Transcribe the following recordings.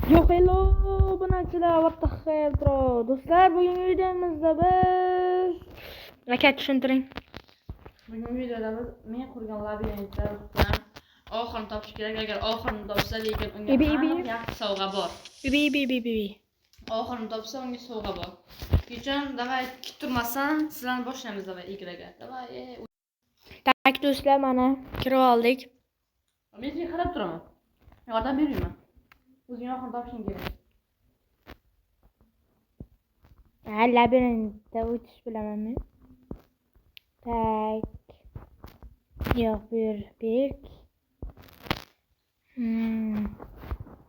Yo hello obunachilar, what the hell bro. Do'stlar, bugungi videomizda biz aka tushuntiring. Bugungi videoda biz men qurgan labirintda Rustam oxirini topish kerak. Agar oxirini topsa, lekin unga Ibi, ibi. aniq yaxshi sovg'a bor. Bi bi bi bi. Oxirini topsa unga sovg'a bor. Shuning uchun давай kuttirmasdan sizlarni boshlaymiz давай igraga. Давай. Tak do'stlar, mana kirib oldik. Men senga qarab turaman. Yordam bermayman. O'zing oxirini topishing kerak. Ha, labirintda o'tish bilaman men. Tak. Yo'q, bu yer berk.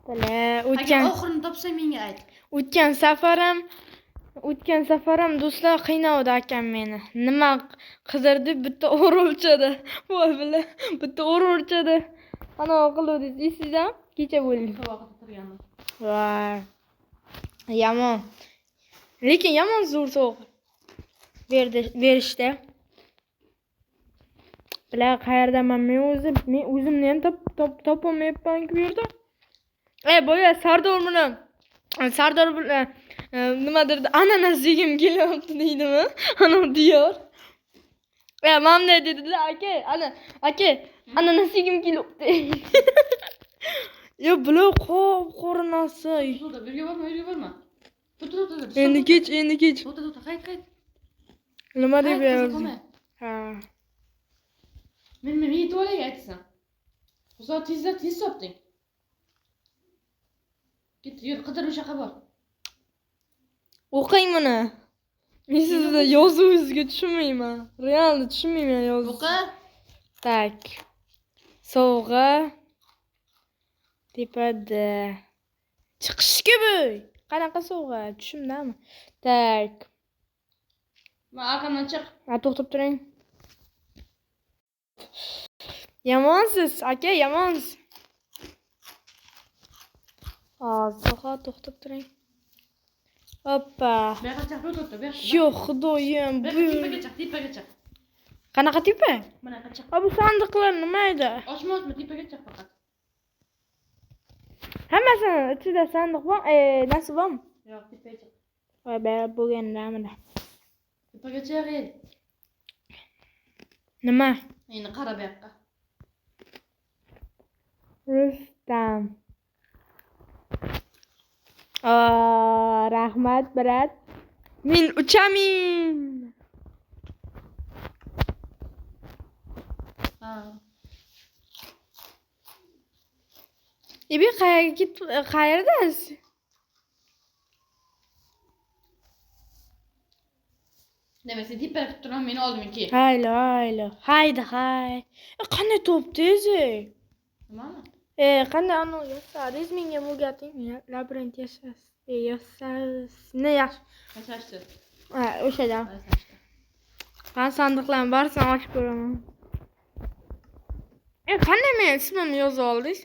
Bila, Agar o'tgan oxirini topsang menga ayt. O'tgan safarim do'stlar qiynavdi akam meni. Nima qidirdi bitta o'rolchada. Voy bila, bitta o'rolchada. Anavi qiluvdingiz, esingizda? Kecha bo'ldi. To'g'ri turganman. Voy. Yomon. Lekin yomon zo'r sovg'a berdi, berishdi. Bila qayerdaman men o'zim, men o'zimni ham top top topolmayapman-ku bu yerda. Boya Sardor bilan Sardor bilan nimadir ananas yegim kelyapti deydimi? Ana diyor. Mana bunday dedilar, aka, ana, aka, ananas yegim kelyapti. Yo, bular qop-qora narsa. To'xta, bu yerga borma, bu yerga borma. To'xta, to'xta, to'xta. Endi kech, endi kech. To'xta, to'xta, qayt, qayt. Nima deb Qayt, qiziq yozding? bo'lma. Ha. Men yetib olay aytsam. Uzoq tezda tez topding. Ket, yur, qidir o'sha yoqqa bor. O'qing buni. Men sizni yozuvingizga tushunmayman. Real tushunmayman yozuv. O'qi. Tak. Sovg'a tepada. Chiqishga bu. Qanaqa sovg'a? Tushundimi? Tak. Men arqamdan chiq. Ha, to'xtab turing. Yomonsiz, aka, yomonsiz. Hozir, to'xtab turing. Hoppa. Bu yoqqa chiq, to'xta, bu yoqqa. Yo'q, xudoyim, Bu bu yoqqa tepaga chiq, tepaga chiq. Qanaqa tepa? Mana yoqqa chiq. A, bu sandiqlar nima edi? Ochma, ochma, tepaga chiq faqat. Hammasini ichida sandiq bor, nasi bormi? Yo'q, tepaga chiq. Voy, baya bo'lgandamidi. Tepaga chiq, ey. Nima? Endi qara bu yoqqa. Rustam. Aa, rahmat, brat. Men uchamin. Ha. Ebi qayerga ketib, qayerdasiz? Demak, sen tepada kutib turaman, meni oldimga kel. Haylo, haylo. Haydi, hay. Qanday topdingiz? Nimani? Qanday anavi yasadingiz menga o'rgating. Labirint yasas. Yasasni yaxshi. Yasashdi. Ha, o'shadan. Yasashdi. Men sandiqlarni barisini ochib ko'raman. Qanday men ismimni yozib oldingiz?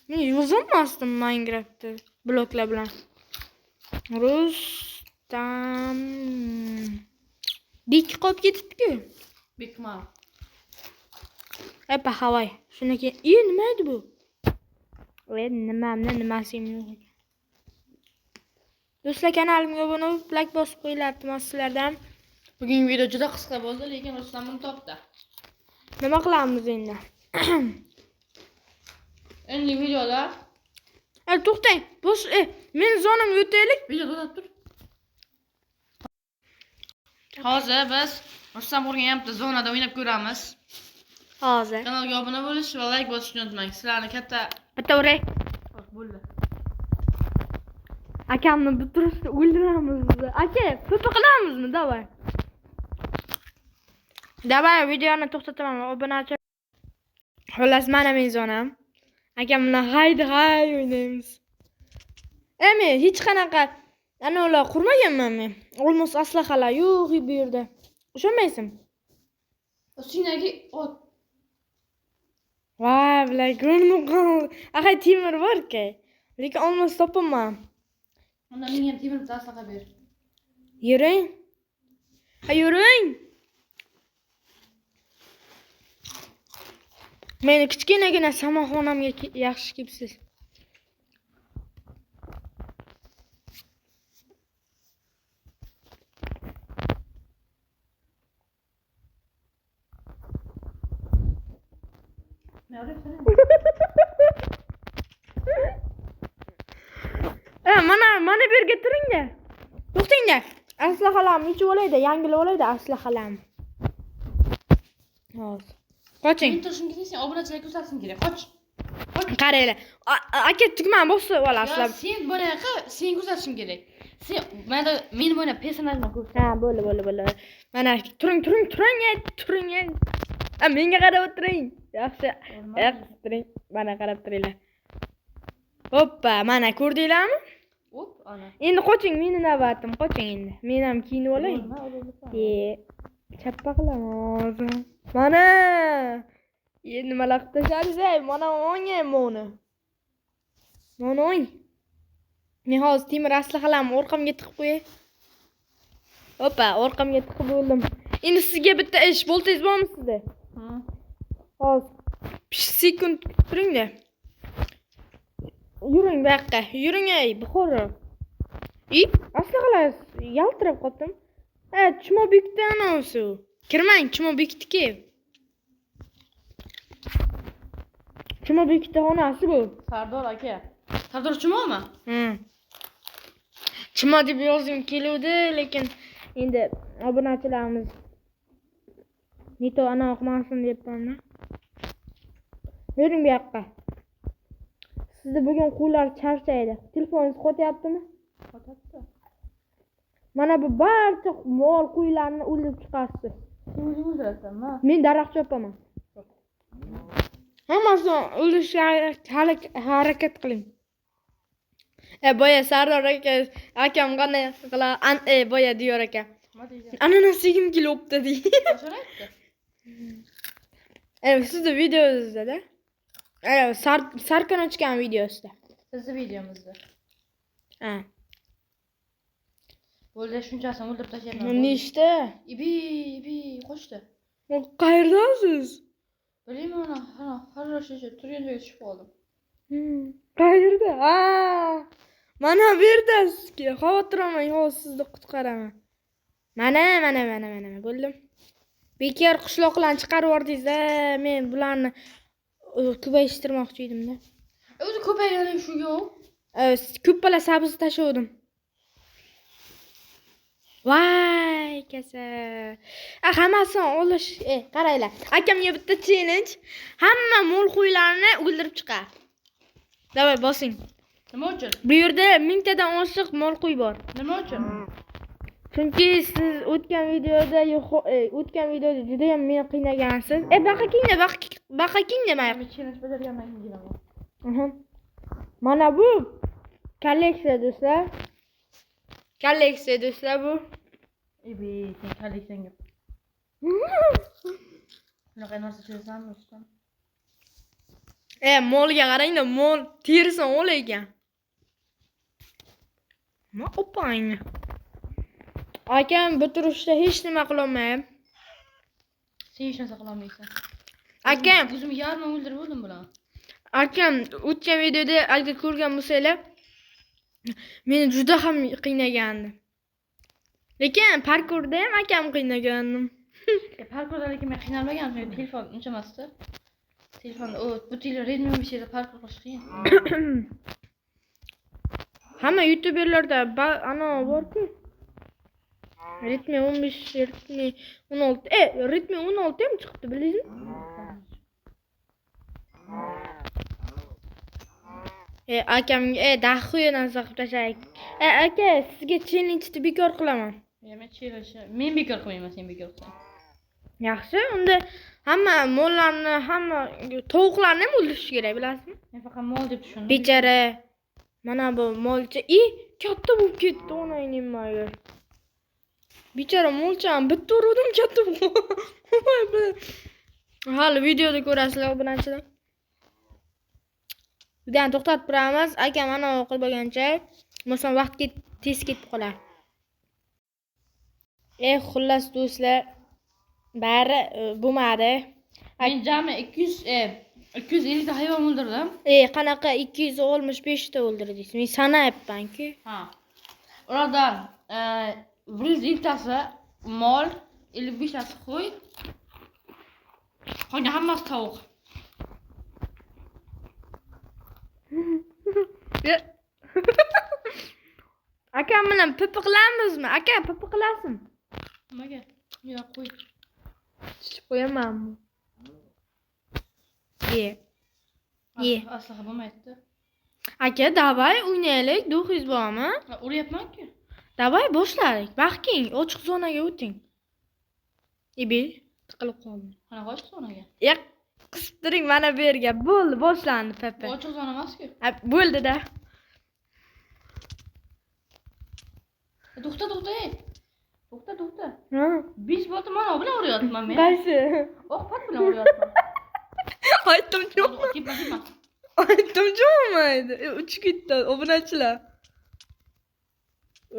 Men yozolmasdim Minecraftda bloklar bilan. Rustam. Bek qolib ketibdi-ku. Bekmal. Pahavoy. Shundan keyin, nima edi bu? Nimamni nimasi yo'q ekan. Do'stlar, kanalimga obuna bo'lib, like bosib qo'yinglar, iltimos sizlardan. Bugungi video juda qisqa bo'ldi, lekin Rustam buni topdi. Nima qilamiz endi? Endi videoda To'xtang. Bos, men zonamga o'taylik. Video to'xtab tur. Hozir biz Rustam qurgan bitta zonada o'ynab ko'ramiz. Hozir. Kanalga obuna bo'lish va like bosishni unutmang. Sizlarni katta Bitta uray. Xo'sh, bo'ldi. Akamni bu turishda o'ldiramiz. Aka, pipi qilamizmi? Davay. Davay, videoni to'xtataman. Obunachi. Xullas, mana men zonam. Akam bilan haydi hay o'ynaymiz. Men hech qanaqa anavilar qurmaganman men. Olmos aslahalar yo'q bu yerda. Ishonmaysizmi? Ustingdagi ot. Voy, bular ko'rinib qoldi. Axay temir bor-ku. Lekin olmos topolmadim. Unda menga ham temir bitta aslaha ber. Yuring. Ha, yuring. Meni kichkinagina samoxonamga yaxshi kelibsiz. uryapsan? Mana bu yerga turing-da. To'xtang-da. Aslahalarni yechib olayda, yangilab olayda aslahalarni. Hozir. Qoching. Men turishim kerak, sen obunachilarga ko'rsatishing kerak. Qoch. Qaranglar. Aka tugmani bosib olasizlar. Sen bunaqa, sen ko'rsatishing kerak. Sen mana men buni personajni ko'rsat. Ha, bo'ldi, bo'ldi, bo'ldi. Mana turing, turing, turing, turing. Menga qarab o'tiring. Yaxshi. Turing. Mana qarab turinglar. Hoppa, mana ko'rdinglarmi? Hop, ana. Endi qoching, meni navbatim, qoching endi. Men ham kiyinib olay. Chappa qilaman hozir. Mana. Endi nimalar qilib tashladingiz, ey? Mana o'ngay buni. Mana o'ng. Men hozir temir aslahalarni orqamga tiqib qo'yay. Hoppa, orqamga tiqib bo'ldim. Endi sizga bitta ish, boltangiz bormi sizda? Ha. Hozir 5 sekund turing-da. Yuring bu yoqqa. Yuring ey, Buxoro. Aslahalar yaltirab qoldim. Ha, Chumobekda anavsi. Kirmang, Chumobekniki. Chumobekning xonasi bu. Sardor aka. Sardor Chumomi? Chumo deb yozgim keluvdi, lekin endi obunachilarimiz neto ana o'qimasin debman. Yuring bu yoqqa. Sizni bugun qo'llar charchaydi. Telefoningiz qotyaptimi? Qotyapti. Mana bu barcha mol qo'ylarni o'ldirib chiqasiz. Sen o'zing o'ldirasanmi? Men daraxt chopaman. Hammasini o'ldirishga harakat qiling. Boya Sardor aka, akam qanday qiladi? Boya diyor aka. Nima deydi? Ananas yegim kelyapti deydi. Qachon aytdi? Sizni videongizda-da. Sarkon ochgan videosida. Sizni videomizda. Ha. Bo'ldi, shunchasini o'ldirib tashlayman. Nechta? Ibi, qochdi. Qayerdasiz? Bilmayman, ana, har shu turgan joyga tushib qoldim. Qayerda? Ha. Mana bu yerdasiz. Xavotir olmang, hozir sizni qutqaraman. Mana, mana, mana, mana bo'ldim. Bekor qishloqlarni chiqarib yubordingiz-da, men bularni ko'payishtirmoqchi edim-da. O'zi ko'paygani shu yo'q. Ko'p bala sabzi tashladim. Voy, kasal. Hammasini olish, qaranglar. Akamga bitta challenge. Hamma mol qo'ylarni o'ldirib chiqar. Davay, bosing. Nima uchun? Bu yerda 1000 tadan oshiq mol qo'y bor. Nima uchun? Chunki siz o'tgan videoda juda ham meni qiynagansiz. Baqa kingda, baqa kingda mayli. Men challenge bajargandan keyin kelaman. Mana bu kolleksiya do'stlar. Kolleksiya do'stlar bu. Ibi, sen kolleksiyanga. Shunaqa narsa chiqarsanmi ustam? Molga qarang-da, mol terisini ol ekan. Ma opang. Akam bu turishda hech nima qila olmayapti. Sen hech narsa qila olmaysan. Akam, o'zim yarmi o'ldirib bo'ldim bularni. Akam o'tgan videoda agar ko'rgan bo'lsanglar, meni juda ham qiynagandi. Lekin parkurda ham akam qiynagandim. Parkurda lekin men qiynalmagandim, chunki telefon uncha emasdi. Telefon, o bu telefon Redmi 15 ida parkur qilish qiyin. Hamma youtuberlarda ana bor-ku. Redmi 15, Redmi 16. Redmi 16 ham chiqdi, bildingizmi? Akamga daxuya narsa qilib tashlaylik. Aka, sizga challenge-ni bekor qilaman. Men challenge, men bekor qilmayman, sen bekor qilsan. Yaxshi, unda hamma mollarni, hamma tovuqlarni ham o'ldirish kerak, bilasizmi? Men faqat mol deb tushundim. Bechara. Mana bu molcha, katta bo'lib ketdi, onangning magar. Bechara molchani bitta urdim, katta bo'ldi. Hali videoda ko'rasizlar obunachilar. Videoni to'xtatib turamiz. Akam ana qilib bo'lgancha, bo'lmasam vaqt tez ketib qolar. Xullas do'stlar, bari bo'lmadi. Men jami 250 ta hayvon o'ldirdim. Qanaqa 265 ta o'ldirdingiz? Men sanayapman-ku. Ha. Ulardan 150 tasi mol, 55 tasi qo'y. Qolgan hammasi tovuq. Akam bilan pipi qilamizmi? Aka, pipi qilasin. Nimaga? Yo'q, qo'y. Chichib qo'yamanmi? Ye. Ye. Aslaha bo'lmaydi. Aka, давай o'ynaylik, дух ingiz bormi? Uryapman-ku. Давай boshlaylik. Vaqting, ochiq zonaga o'ting. Ibi, tiqilib qoldim. Qanaqa ochiq zonaga? Ya, qisib turing mana bu yerga. Bo'ldi, boshlandi pipi. Bu ochiq zona emas-ku. Bo'ldi-da. To'xta, to'xta, ey. To'xta, to'xta. Ha? 5 bo'ldi, mana bilan uryapman men. Qaysi? Oq pat bilan uryapman. Aytdim yo'qmi? Tepma, tepma. Aytdim jo'maydi. Uchib ketdi obunachilar.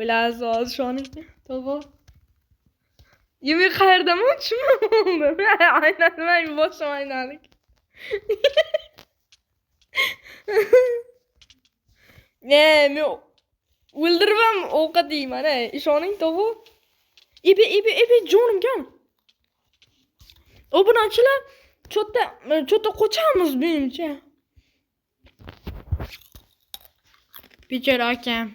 O'lasiz hozir ishoning. Tog'a. Yemek qayerdaman tushunmadim. Aynan men boshim aylandik. Ne, men o'ldirib ham ovqat yeyman, ey. Ishoning tog'a. Ibi, ibi, ibi, jonim kam. Obunachilar, cho'tta, cho'tta qochamiz menimcha. Bechora akam.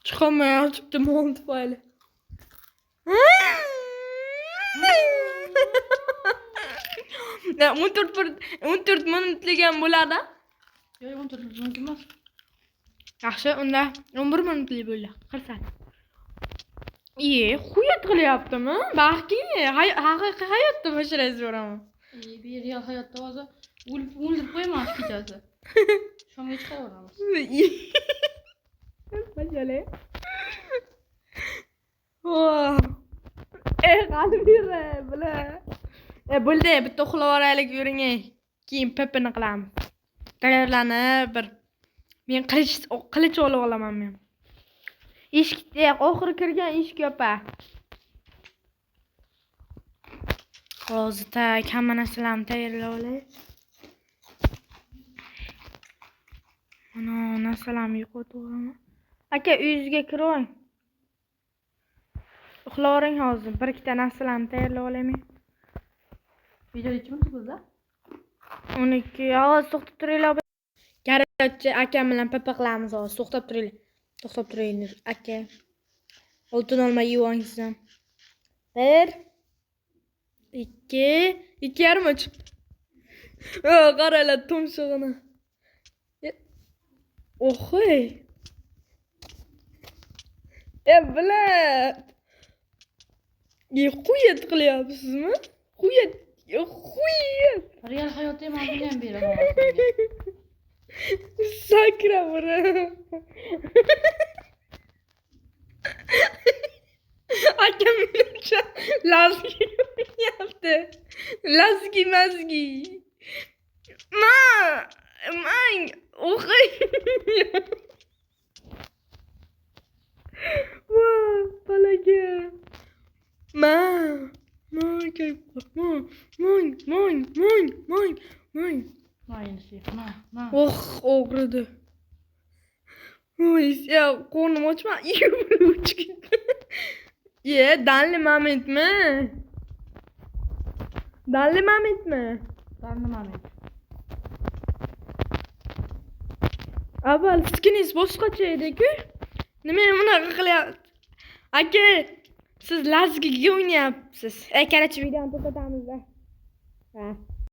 Chiqolmayotibdi mol tufayli. Ne, 14 bir 14 minutlik ham bo'ladi. Yo'q, 14 mumkin emas. Yaxshi, unda 11 minutlik bo'ldi. Qirsan. Iye, xuyat qilyaptimi? Baxki, haqiqiy hayotda basharangiz boraman. Bir real hayotda hozir o'ldirib qo'yaman shu kechasi. Shomga chiqaveramiz. Bashala. Voh. Ey, qani beri, bila. Bo'ldi, bitta uxlab yuboraylik, yuring. Keyin pipini qilamiz. Tayyorlanib bir men qilich olib olaman men. Eshik, oxiri kirgan eshik yopa. Hozir tak hamma narsalarni tayyorlab olay. Mana narsalarni yo'qotib olaman. Aka, uyingizga kiring. Uxlavering hozir. Bir ikkita narsalarni tayyorlab olay men. Video necha minut bo'ldi? 12. Hozir to'xtab turinglar. Короче, akam bilan pipi qilamiz hozir. To'xtab turinglar. To'xtab turinglar, aka. Oltin olma yeyvang siz ham. 1 2 2 yarim uch. Qaranglar tumshug'ini. Ohoy. Bilat. Quyat qilyapsizmi? Quyat, quyat. Real hayotda ham buni ham beraman. Sakrab Akam menimcha lazgi o'ynayapti. Lazgi mazgi. Ma, mang, o'qing. Voh, balaga. Ma, ma, ma, mang, mang, mang, mang, mang. Ma endi, ma, ma. Oh, og'ridi. Oy, ya qornim ochma. Uchib ketdi. Ye, данный момент mi? Данный момент mi? Данный момент. Avval skiningiz boshqacha edi-ku. Nima bunaqa qilyapsiz? Aka, siz lazgiga o'ynayapsiz. Короче, videoni to'xtatamiz-da. Ha.